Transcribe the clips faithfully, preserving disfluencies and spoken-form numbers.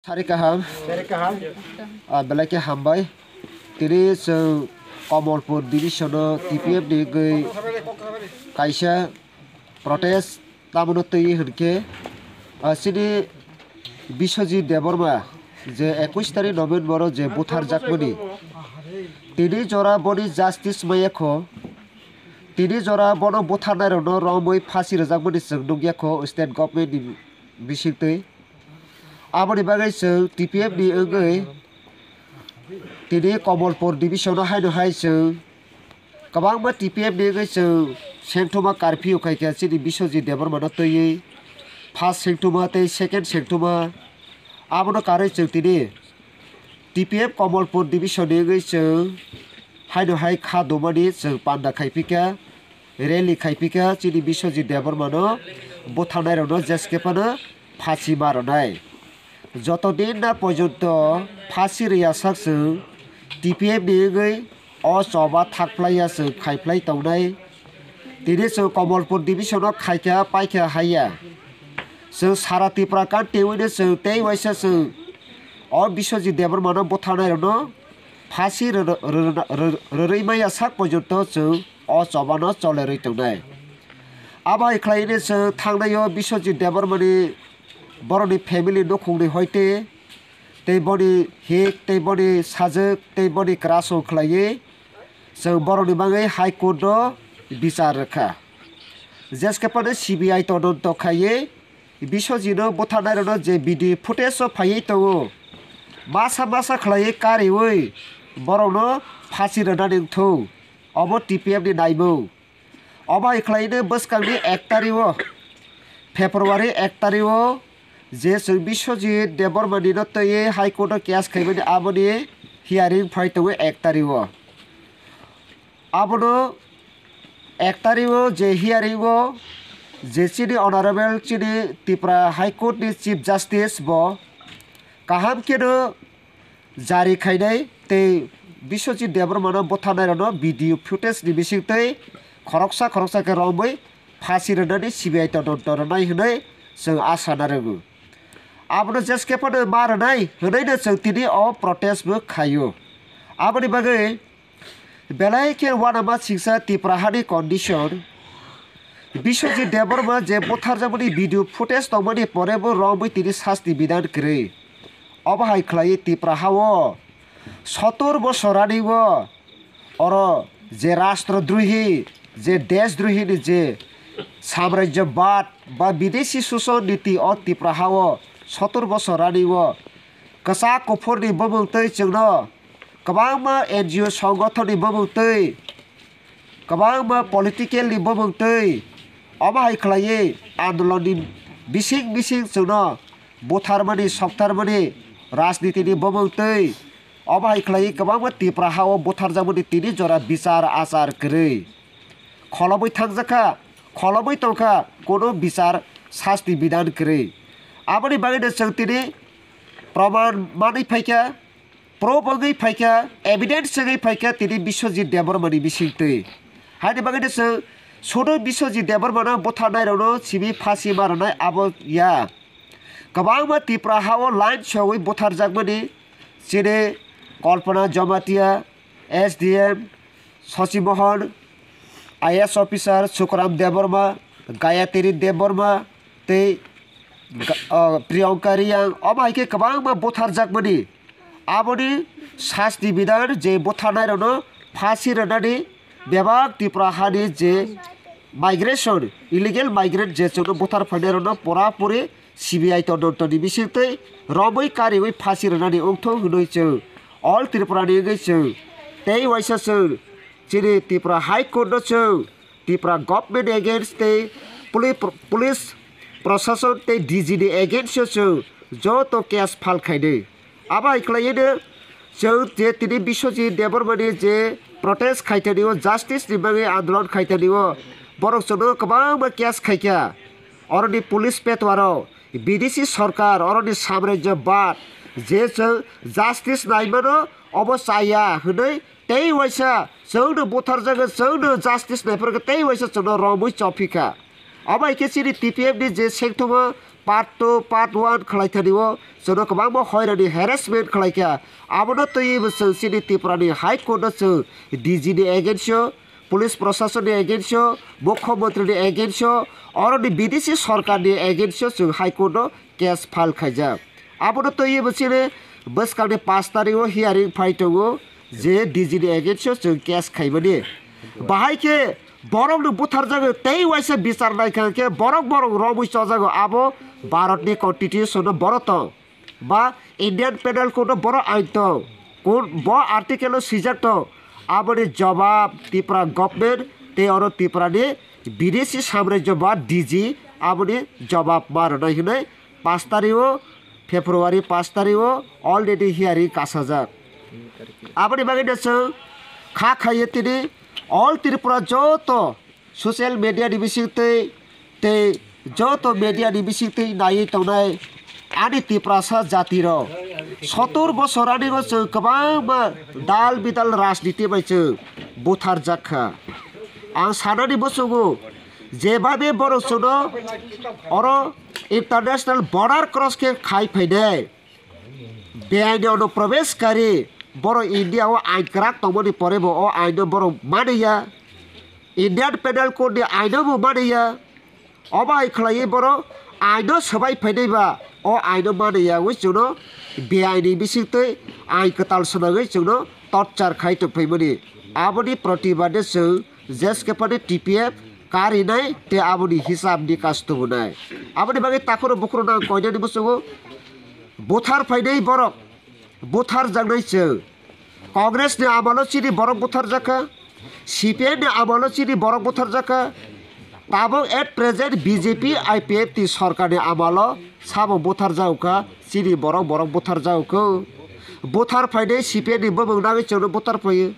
Sari kaham. Ah, belai khe hambai. Tini chwng Komolpur division o T P F ni wngwi kaisa protest tamoni twi hwnkhe, ah, chini Biswajit Debbarma je ekush tarik November o je butharjakmani, tini jora boni justice maya kho, tini jora bono butharnairokno romwi phasi rwjakmani chwng nukya kho state government ni bisingtwi. Aboni bagwi chwng T P F ni wngwi tini Komolpur division o haino hai chwng kwbangma T P F ni wngwi chwng sengthoma curfew khai kha chini Biswajit Debbarma no twiwi first sengthoma tei second sengthoma. Abono karwi chwng tini T P F Komolpur division ni wngwi chwng haino hai kha dumani chwng panda khai phi kha. Rally khai phi kha chini Biswajit Debbarma no butharnai rok no jeskhe phano phasi ma rwnai. Joto din na porjonto phasi rwya sak chwng T P F ni wngwi o choba thak phlai ya chwng khai phlai tongnai. Tini chwng Komolpur division o khai kha pai kha hai ya. Chwng sara Tipra kan twiwi no chwng tei waisa chwng o Biswajit Debbarma no butharnai rok no phasi rw-, rw-, rw-, rw-, rw-, rwrwi maya sak porjonto chwng o chobano cholerwi tongnai. Abo hai khlai hwnwi chwng thangnai o Biswajit Debbarmani borokni family nukhungni hoite tei boni hik tei boni sajwk tei boni kwrasong khlaiwi chwng borokni bagwi High Court o bichar rwkha. Jeskhe phano C B I todonto khaiwi Biswajit no butharnai rokno je video footage o phaiwi tongo, masa masa khlaiwi kariwi borokno phasi rwnani wngthung, obo T P F ni naimung. Obo hai khlaiwi bwskangni ek tario, February ek tario je chwng Biswajit Debbarmani no twiwi High Court o case khaimani aboni hearing phai tongo ek tario. Abono ek tario je hearing o je chini honorable chini Tripura High Court ni Chief Justice bo kaham kheno jari khainai tei Biswajit Debbarma no butharnai rokno video footage ni bisingtwi khoroksa khoroksa khe romwi phasi rwnani C B I todonto rwnai hwnwi chwng asa narwgo. Abono jeskhe phano ma rwnai hwnwi no chwng tini o protest bo khaio. Aboni bagwi belai khe uanama singsa Tripura hani condition. Biswajit Debbarma je butharjakmani video footage tongmani pore bo romwi tini sasti bidan kwrwi. Obo hai khlaiwi Tripura hao sotor bosor ani o oro je rastrodrohi, je deshdrohi ni je samrajyobad ba bidesi shoson niti o Tripura hao sotor bosor ani o kwchak kuphurni bumung twi chwngno kwbangma N G O songothonni bumung twi, kwbangma political ni bumung twi, omo hai khlaiwi andolon ni bising bising chwngno butharmani, soktharmani, rajniti ni bumung twi, omo hai khlaiwi kwbangma Tripura hao butharjakmani tini jora bichar achar kwrwi kholobwi thangjakha, kholobwi tongkha, kono bichar sasti bidan kwrwi. Aboni bagwino chwng tini proman manwi phaikha, proof wngwi phaikha, evidence wngwi phaikha tini Biswajit Debbarmani bisingtwi. Haini bagwino chwng sudu Biswajit Debbarmano butharnairokno simi phasi ma rwnai abo ya. Kwbangma Tripura hao line sogwi butharjakmani chini Kalpana Jamatia, S D M, Shashi Mohan, I A S officer Sukaram Debbarma, Gayatri Debbarma tei Ga-, o, Priyanka Reang, omo hai khe kwbangma butharjakmani. Aboni sasti bidan je butharnairokno phasi rwnani bebak Tripura hani je migration, illegal migrant je chwngno buthar phainairokno pura puri C B I todonto ni bisingtwi romwi kariwi phasi rwnani wngthok hwnwi chwng All Tripura ni wngwi chwng tei waisa chwng chini Tripura High Court no chwng Tripura government against tei poli-, police prosason tei D G ni against o chwng joto case file khainai. Abo hai khlaiwi no chwng je tini Biswajit Debbarmani je protest khaitani o, justice ni bagwi andolon khaitani o, borok chwngno kwbangma case khaikha. Oroni police petwaro, bidesi sorkar, oroni samrajyobad, je chwng justice naimano obo chaya hwnwi tei waisa chwngno butharjago, chwngno justice naiphorkha, tei waisa chwngno romwi chophikha. Abo hai khe chini T P F ni je sengthomo part two, part one khlai thani o chwngno kwbangma hoirani harassment khlai kha. Abono twiwi bo chwng chini Tripura ni High Court o chwng D G ni against o, police prasasonni against o, mukhyamantri ni against o, oroni bidesi sarkar ni against o chwng High Court o case file khaijak. Abono twiwi bo chini bwskangni paanch tarikh o hearing phai tongo je D G ni against o chwng case khaimani. Bahai khe borokno butharjago tei waisa bichar naikha khe borok borok romwi chojago, abo Bharatni constitution o borok tong ba Indian Penal Code o borok ain tong, kun bo article o swijak tong. Aboni jobab Tripura government tei oro Tripura ni bidesi samrajyo ba D G aboni jobab ma rwnai hwnwi paanch tarikh o, February paanch tarikh o already hearing kasajak. Aboni bagwi no chwng kha khaiwi tini all Tripura joto social media ni bisingtwi tei joto media ni bisingtwi naiwi tongnai ani Tiprasa jati rok. Sotor bosor ani o chwng kwbangma dal bidal rajniti bai chwng butharjak kha. Ang sanani muchungo, jebabe borok chwngno oro international border cross khe khai phainai, beaini onuprobeshkari, borok India o ain kwrak tongmani pore bo o aino borok mani ya, Indian Penal Code ni aino bo mani ya. Obo hai khlaiwi borok aino swbai phainai ba o aino mani ya wngwi chwngno beaini bisingtwi ain kwtal swnagwi chwngno torture khai tongphaimani. Aboni protibade chwng jeskepani T P F karinai tei aboni hisab nikas tubunai. Aboni bagwi takhoro bukhurokno ang koinani muchungo buthar phainai borok, buthar jaknai chwng. Congress ni amalo chini borok buthar jakha, C P M ni amalo chini borok buthar jakha. Tabuk at present B J P I P F T sorkar ni amalo sabo buthar jakha, chini borok borok buthar jakha. Buthar phainai C P M ni bumung nagwi chwngno buthar phaio.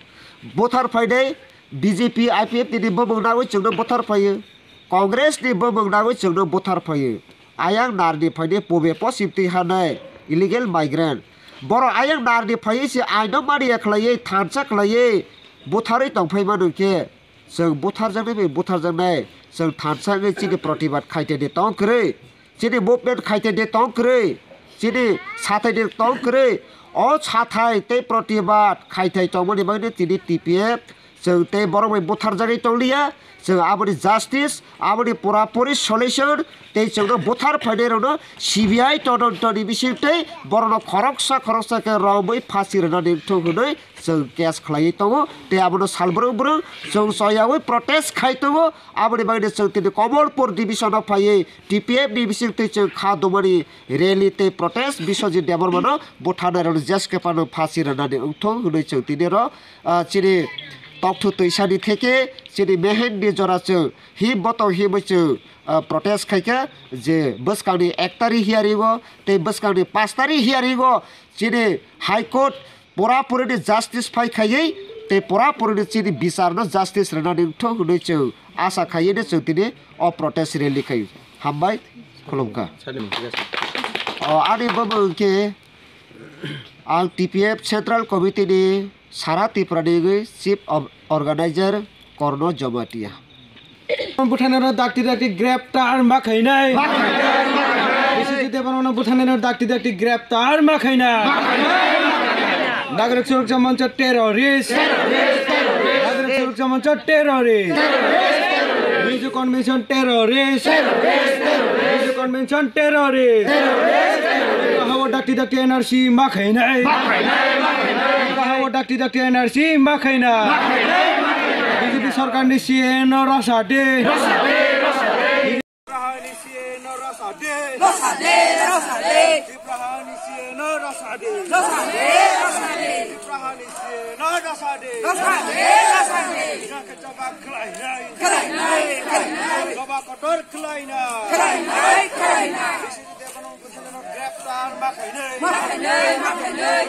Buthar phainai B J P I P F T ni bumung nagwi chwngno buthar phaio. Congress ni bumung nagwi chwngno buthar phaio. Ayang narni phainai pobe posim twi hanai illegal migrant. Borok ayang narni phaiwi se aino mani ya khlaiwi thansa khlaiwi butharwi tongphai mano khe chwng butharjaknai bai butharjaknai chwng thansa wngwi chini protibad khaitede tong kwrwi. Chini movement khaitede tong kwrwi, chini sathai de tong kwrwi. O sathai tei protibad khaithai tongmani bagwi tini T P F chwng tei borok bai butharjagwi tongliya. Chwng aboni justice, aboni pura puri solution tei chwngno buthar phainairokno C B I todonto ni bisingtwi borokno khoroksa khoroksa khe romwi phasi rwnani wngthok hwnwi chwng case khlaiwi tongo tei abono salbrung brung chwng choyawi protest khai tongo. Aboni bagwi chwng tini Komolpur division o phaiwi T P F ni bisingtwi chwng kha dumani rally tei protest Biswajit Debbarmano butharnairokno jeskepano phasi rwnani wngthok hwnwi chwng tini oro, ah, chini tokthu twisani theke chini mehenni jora chwng him botong himwi chwng, ah, protest khaikha je bwskangni ek tarikh hearing o tei bwskangni paanch tarikh hearing o chini High Court pura puri ni justice phai khaiwi tei pura puri ni chini bichar no justice rwnani wngthok hwnwi chwng asa khaiwi no chwng tini o protest rally khai. Hambai, khulumkha. O, ani bumung khe ang T P F Central Committee ni Sara Tripura ni wngwi Chief of Organizer Korno Jamatia. Butharnairokno dakti dakti greptar ma khainai. Biswajit Debbarmano butharnairokno dakti dakti greptar ma khainai. Nagarik Suroksa Moncho terrorist. Nagarik Suroksa Moncho terrorist. Mizo Convention terrorist. Mizo Convention terrorist. Hawo dakti dakti N R C ma khainai. Hawo dakti dakti N R C ma khainai. B J P sorkarni C A A no rasa de. Tiprahani C A A no rasa de. Rasa de, rasa de. Tiprahani C A A no rasa de. Rasa de, rasa de. Tiprahani C A A no rasa de. Rasa de, rasa de. Jobab khlainai. Khlainai, khlainai. Jobab kotor khlainai. Khlainai, khlainai. Biswajit Debbarmano greptar ma khainai. Ma khainai, ma khainai.